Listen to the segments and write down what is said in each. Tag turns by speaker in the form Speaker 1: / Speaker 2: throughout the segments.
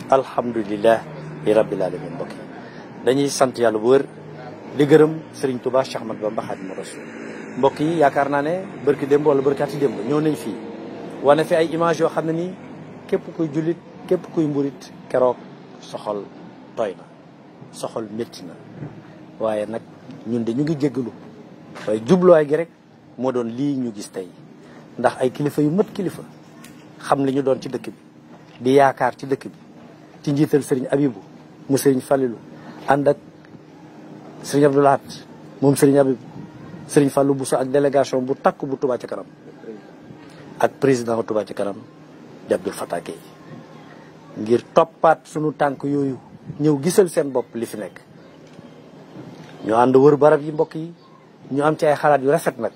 Speaker 1: alhamdulilah rabbil alamin mbokk yi dañuy sant yàlla bu wër di gërëm Serigne Touba Cheikh Ahmadou Bamba Khadimu Rasul mbokk yi yaakaar naa ne barki démb wala barkaati démb ñëw nañ fii wane fi ay image yoo xam ne nii képp kuy jullit képp kuy mburit keroog soxol tooy na soxol métti na waaye nag ñun de ñu ngi jéggalu waaye jubluwaay gi rek moo doon lii ñu gis tey ndax ay kilifa yu mat kilifa xam li ñu doon ci dëkk bi di yaakaar ci dëkk bi ci njiital Serigne Abibou mu Serigne Fallilou ànd ak Serigne Abdou Lahat moom Serigne Abibou Serigne Fallou Bousso ak délégation bu takk bu Touba ca kanam ak président Touba ca kanam di Abdoul Fattah Gueye ngir toppaat sunu tànk yooyu ñëw gisal seen bopp li fi nekk ñu ànd wër barab yi mbokk yi ñu am ci ay xalaat yu rafet nag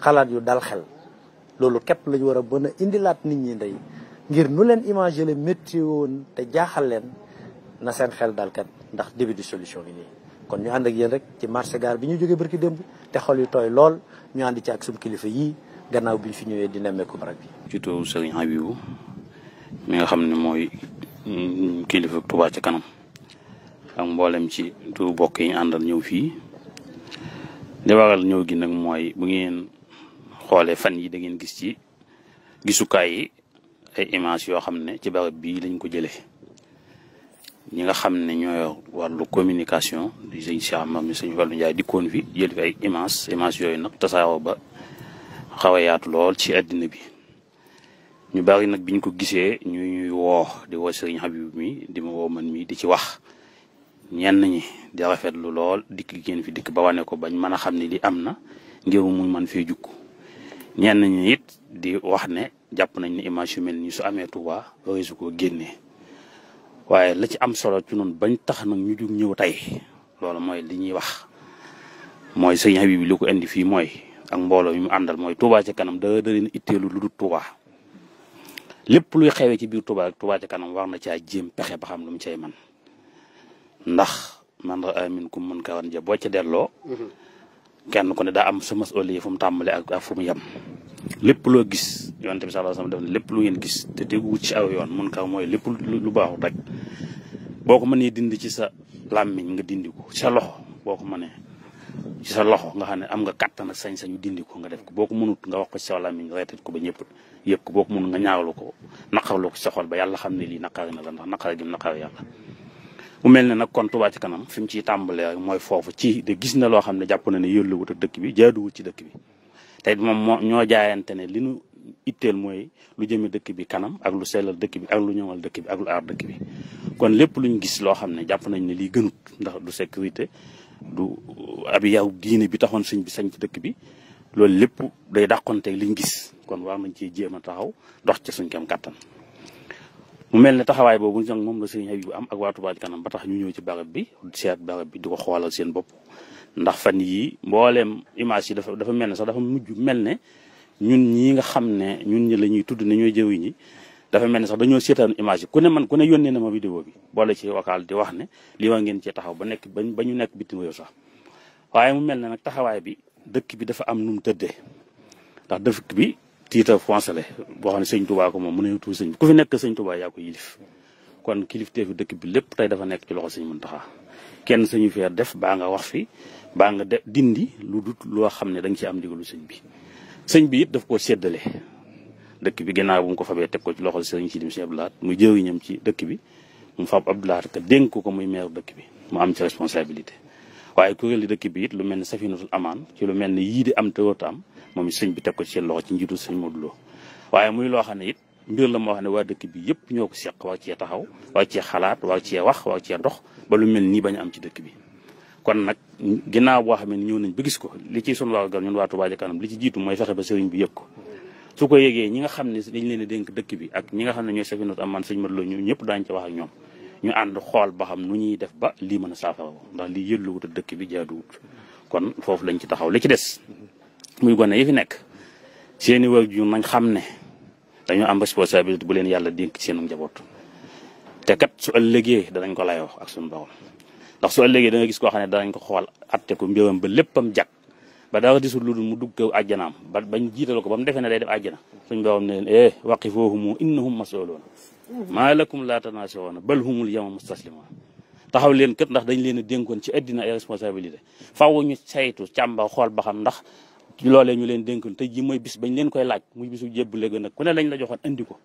Speaker 1: xalaat yu dal xel loolu képp lañu war a mën a indilaat nit ñi ndey ngir nu leen imaginer métti woon te jaaxal leen na seen xel dalkat ndax début de solution bi nii kon ñu ànd ak yéen rek ci marché gare bi ñu jógee barki démb te xol yu tooy lool ñu ànd ci ak suñu kilifa yii gannaaw bi ñu fi ñëwee di nemmeeku barab bi.
Speaker 2: ci turu Serigne Habibou mi nga xam ne mooy kilifa Touba ca kanam ak mboolem ci turu bokk yi ñu àndal ñëw fii li waral ñëw gi nag mooy bu ngeen xoolee fan yi da ngeen gis ci gisukaay yi ay image yoo xam ne ci barab bii lañ ko jëlee ñi nga xam ne ñooy wàllu communication di sëñ Cheikh Mame sëñ Fallou Ndiaye dikkoon fi jël fi ay image yooyu nag tasaaroo ba xaw a yaatu lool ci àddina bi ñu bari nag biñ ko gisee ñuy woo di woo Serigne Habibou mi di ma woo man mi di ci wax ñenn ñi di rafetlu lool dikk génn fi dikk ba wane ko bañ mën a xam ne li am na ngir mu mën fee jukk ñenn ñi it di wax ne jàpp nañ ne image yu mel ni su amee Touba résu ko génnee waaye la ci am solo ci noonu bañ tax nag ñu jug ñëw tey loolu mooy li ñuy wax mooy Serigne Habibou li ko indi fii mooy ak mbooloo mi mu àndal mooy Touba ca kanam da leen itteelu lu dul Touba lépp luy xewee ci biir Touba ak Touba ca kanam war na caa jéem pexe ba xam lu mu cay man ndax man raa minkum munkaran ja boo ca delloo kenn ku ne daa am sa mas'uliyya fu mu tàmbale ak fu mu yem lépp loo gis yonent bi sallallahu alayhi wasallam def ne lépp lu ngeen gis te teguwut ci aw yoon munkar mooy lépp lu baaxut rek boo ko mënee dindi ci sa làmmiñ nga dindi ko ci sa loxo boo ko mënee ci sa loxo nga xam ne am nga kàttan ak sañ-sañu dindi ko nga def ko boo ko mënut nga wax ko ci sa làmmiñ reetet ko ba ñëpp yëpp ko boo ko mënut nga ñaawlu ko naqarlu ko ci sa xol ba yàlla xam ne lii naqari na la ndax naqari gi naqari yàlla mu mel ne nag kon Touba ci kanam fi mu ciy tàmbalee rek mooy foofu ci de gis na loo xam ne jàpp na ne yëlluwut ak dëkk bi jaaduwut ci dëkk bi te moom ñoo jaayante ne li nu itteel mooy lu jëme dëkk bi kanam ak lu sellal dëkk bi ak lu ñoŋal dëkk bi ak lu aar dëkk bi kon lépp luñ gis loo xam ne jàpp nañ ne lii gënut ndax du sécurité du abi yaw diine bi taxoon sëñ bi sañ ci dëkk bi loolu lépp day dàqonteeg liñ gis kon war nañ ciy jéem a taxaw dox ci suñ kem kàttan mu mel ne taxawaay boobu nag moom la Serigne Habibou am ak waa Touba ci kanam ba tax ñu ñëw ci barab bi seet barab bi di ko xoolal seen bopp ndax fan yii mbooleem image yi dafa mel ne sax dafa mujj mel ne ñun ñii nga xam ne ñun ñi la ñuy tudd ne ñooy jëwiñ ñi dafa mel ne sax dañoo seetaan image yi ku ne yónnee na ma vidéo bi boole ci vocal di wax ne lii waa ngeen cee taxaw ba ñu nekk bitim réew sax waaye mu mel ne nag taxawaay bi dëkk bi dafa am nu mu tëddee ndax dëkk bi titre foncier boo xam ne sëñ Touba ko moom mu ne tuuti sëñ bi ku fi nekk sëñ Touba yaa ko yilif kon kilifteefu dëkk bi lépp tey dafa nekk ci loxo sëñ Mountakha kenn sañu fee def baa nga wax fi baa nga dindi lu dut loo xam ne da nga ci am ndigalu sëñ bi it daf koo séddale dëkk bi ginnaaw bu mu ko fabee teg ko ci loxo sëñ Sidim si Abdou Lahat muy jëwiñam ci dëkk bi mu fab Abdou Lahat ka dénk ko muy maire dëkk bi mu am ci responsabilité waaye kuréel li dëkk bi it lu mel ne Safinatul Amaan ci lu mel ne yii di am te wootu am moom it sëñ bi teg ko ci seen loxo ci njiitu sëñ Modou Lo waaye muy loo xam ne it mbir la moo xam ne waa dëkk bi yëpp ñoo ko seq war cee taxaw war cee xalaat war cee wax war cee dox ba lu mel nii bañ a am ci dëkk bi kon nag ginnaaw boo xam ne ñëw nañ ba gis ko li ci sunu wargal ñun waa Touba ca kanam li ci jiitu mooy fexe ba sëriñ bi yëg ko su ko yëgee ñi nga xam ne dañ leen a dénk dëkk bi ak ñi nga xam ne ñooy Safinatul Amaan sëñ Modou Lo ñu ñëpp daañu ci wax ak ñoom ñu ànd xool ba xam nu ñuy def ba lii mën a saafara ko ndax lii yëlluwut a dëkk bi jaaduwut kon foofu lañ ci taxaw li ci des muy gone yi fi nekk seeni waajur nañ xam ne dañoo am responsabilité bu leen yàlla dénk ci seenu njaboot te kat su ëllëgee danañ ko layoo ak suñu borom ndax su ëllëgee da nga gis koo xam ne danañ ko xool atte ko mbiram ba léppam jag ba dara disul lu dul mu dugg ko àjjanaam ba bañ jiital ko ba mu defee ne day def àjjana suñ borom ne leen waqifuhum innahum mas'uluun maa lakum laa tanaasawna bal humul yawma mustaslimuun taxaw leen kët ndax dañ leen a dénkoon ci àddina ay responsabilité faaw ñu saytu càmba xool ba xam ndax loolee ñu leen dénkoon tey ji mooy bis bañ leen koy laaj muy bisu jébbale ga nag ku ne lañ la joxoon andi ko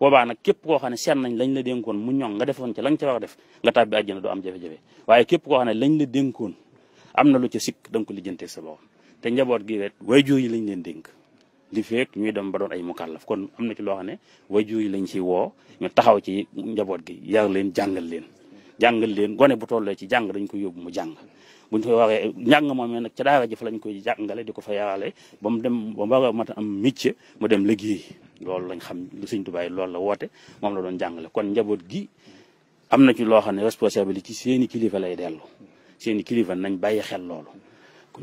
Speaker 2: boobaa nag képp koo xam ne seet nañ lañ la dénkoon mu ñoŋ nga defoon ci lañ ca war a def nga tàbbi àjjana doo am jafe-jafe waaye képp koo xam ne lañ la dénkoon am na lu ca sikk da nga ko lijjantee sa bopp te njaboot gi wet waajur yi lañ leen dénk li feek ñuy dem ba doon ay mukallaf kon am na ci loo xam ne waajur yi lañ ci woo ñu taxaw ci njaboot gi yar leen jàngal leen gone bu tollee ci jàng dañ ko yóbbu mu jàng buñ koy waxee njàng moom nag ca daara ji fa lañ koy jàngale di ko fa yarale ba mu dem ba war a mat a am métier mu dem liggéey loolu lañ xam lu Sëñ Tuubaa loolu la woote moom la doon jàngale kon njaboot gi am na ci loo xam ne responsabilité ci seeni kilifa lay dellu seeni kilifa nañ bàyyi xel loolu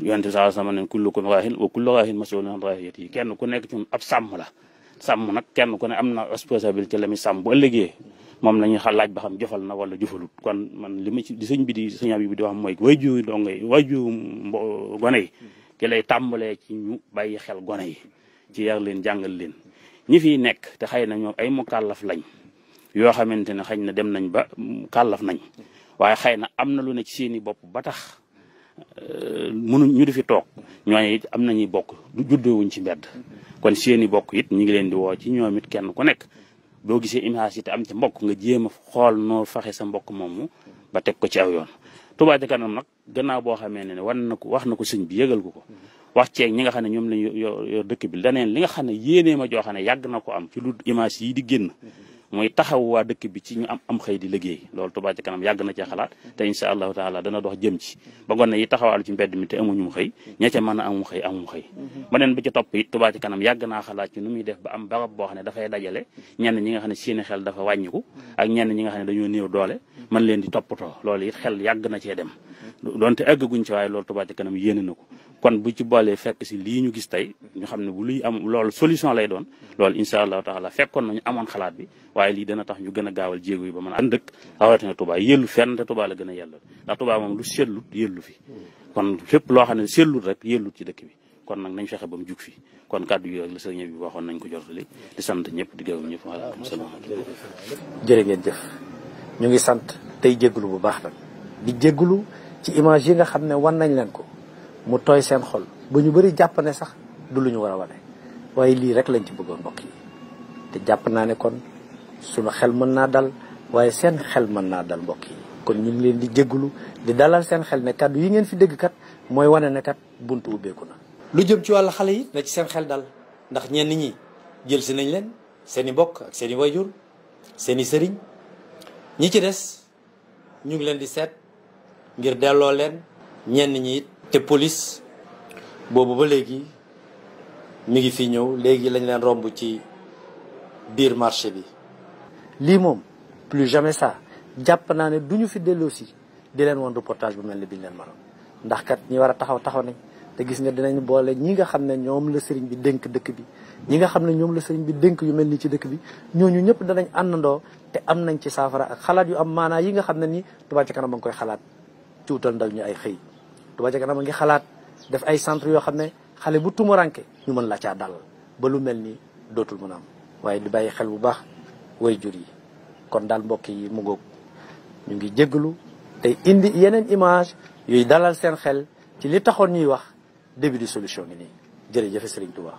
Speaker 2: yonent saa sama ne kullukum raahin wa kullu raahin mas'uulun an ra'iyyatihi kenn ku nekk ci ab sàmm la sàmm nag kenn ku ne am na responsabilité la muy sàmm bu ëllëgee moom la ñuy laaj ba xam jëfal na wala jëfalut kon man li ma ci di sëñ bi di sëñ bi di wax mooy waajur dongay waajur gone yi ki lay tàmbalee ci ñu bàyyi xel gone yi ci yar leen jàngal leen ñi fiy nekk te xëy na ñoom ay mukallaf lañ yoo xamante ne xëy na dem nañ ba kàllaf nañ waaye xëy na am na lu ne ci seeni bopp ba tax mënuñ ñu di fi toog ñooñu it am nañuy bokk du juddoowuñ ci mbedd kon seeni bokk it ñu ngi leen di woo ci ñoom it kenn ku nekk boo gisee image yi te am ca mbokk nga jéem a xool noo faxe sa mbokk moomu ba teg ko ci aw yoon Touba ca kanam nag gannaaw boo xamee ne wax na ko sëñ bi yëgal ko wax ceeg ñi nga xam ne ñoom lañ yor dëkk bi daneen li nga xam ne yéenee ma joo xam ne yàgg na ko am ci lu image yi di génn mooy taxaw waa dëkk bi ci ñu am xëy di liggéey loolu Touba ca kanam yàgg na ci xalaat te incha allahu taala dana dox jëm ci ba gone yi taxawaalu ci mbedd mi te amuñu xëy ña ca mën a amum xëy beneen bi ci topp it Touba ca kanam yàgg naa xalaat ci nu muy def ba am barab boo xam ne dafay dajale ñenn ñi nga xam ne seeni xel dafa wàññiku ak ñenn ñi nga xam ne dañoo néew doole mën leen di toppatoo loolu it xel yàgg na cee dem donte eggaguñ ci waaye loolu Touba ca kanam yéene na ko kon bu ci boolee fekk si lii ñu gis tey ñu xam ne bu luy am loolu solution lay doon loolu incha allahu taala fekkoon nañu amoon xalaat bi waaye lii dana tax ñu gën a gaawal jéego yi ba mën a ànd dëkk rawatina Touba yellu fenn te Touba la gën a yellal ndax Touba moom lu sellut yellu fi kon fépp loo xam ne sellut rek yellut ci dëkk bi kon nag nañ fexe ba mu jug fi kon kàddu yi rek la sëriñ bi waxoon nañ ko jotali di sant ñëpp di gërëm ñëpp waaleykum salaam.
Speaker 1: jërë ngeen jëf ñu ngi sant tey jégalu bu baax nag di jégalu ci image yi nga xam ne wan nañ leen ko mu tooy seen xol ba ñu bëri jàpp ne sax du lu ñu war a wane waaye lii rek lañ ci bëggoon mbokk yi te jàpp naa ne kon sunu xel mën naa dal waaye seen xel mën naa dal mbokk yi kon ñu ngi leen di jégalu di dalal seen xel ne kàddu yi ngeen fi dégg kat mooy wane ne kat buntu ubbeeku na. lu jëm ci wàllu xale yi na ci seen xel dal ndax ñenn ñi jël si nañ leen seen i mbokk ak seen i wayjur seen i sëriñ ñi ci des ñu ngi leen di seet ngir delloo leen ñenn ñi it te police boobu ba léegi mi ngi fi ñëw léegi lañ leen romb ci biir marché bi. lii moom plus jamais ça jàpp naa ne du ñu fi delloo si di leen woon reportage bu mel ni biñ leen mënoon ndax kat ñi war a taxaw nañ te gis nga dinañ boole ñi nga xam ne ñoom la sëriñ bi dénk dëkk bi ñi nga xam ne ñoom la sëriñ bi dénk yu mel nii ci dëkk bi ñooñu ñëpp danañ àndandoo te am nañ ci saafara ak xalaat yu am maanaa yi nga xam ne ni Touba ca kanam a ngi koy xalaat ci wutal ndaw ñu ay xëy Touba ca kanam a ngi xalaat def ay centre yoo xam ne xale bu tumuranke ñu mën la caa dal ba lu mel ni dootul mën a am waaye di bàyyi xel bu baax way jur yi kon daal mbokk yi mu ngoog ñu ngi jéggalu tey indi yeneen image yuy dalal seen xel ci li taxoon ñuy wax début de solution ngi nii jërëjëf Serigne Touba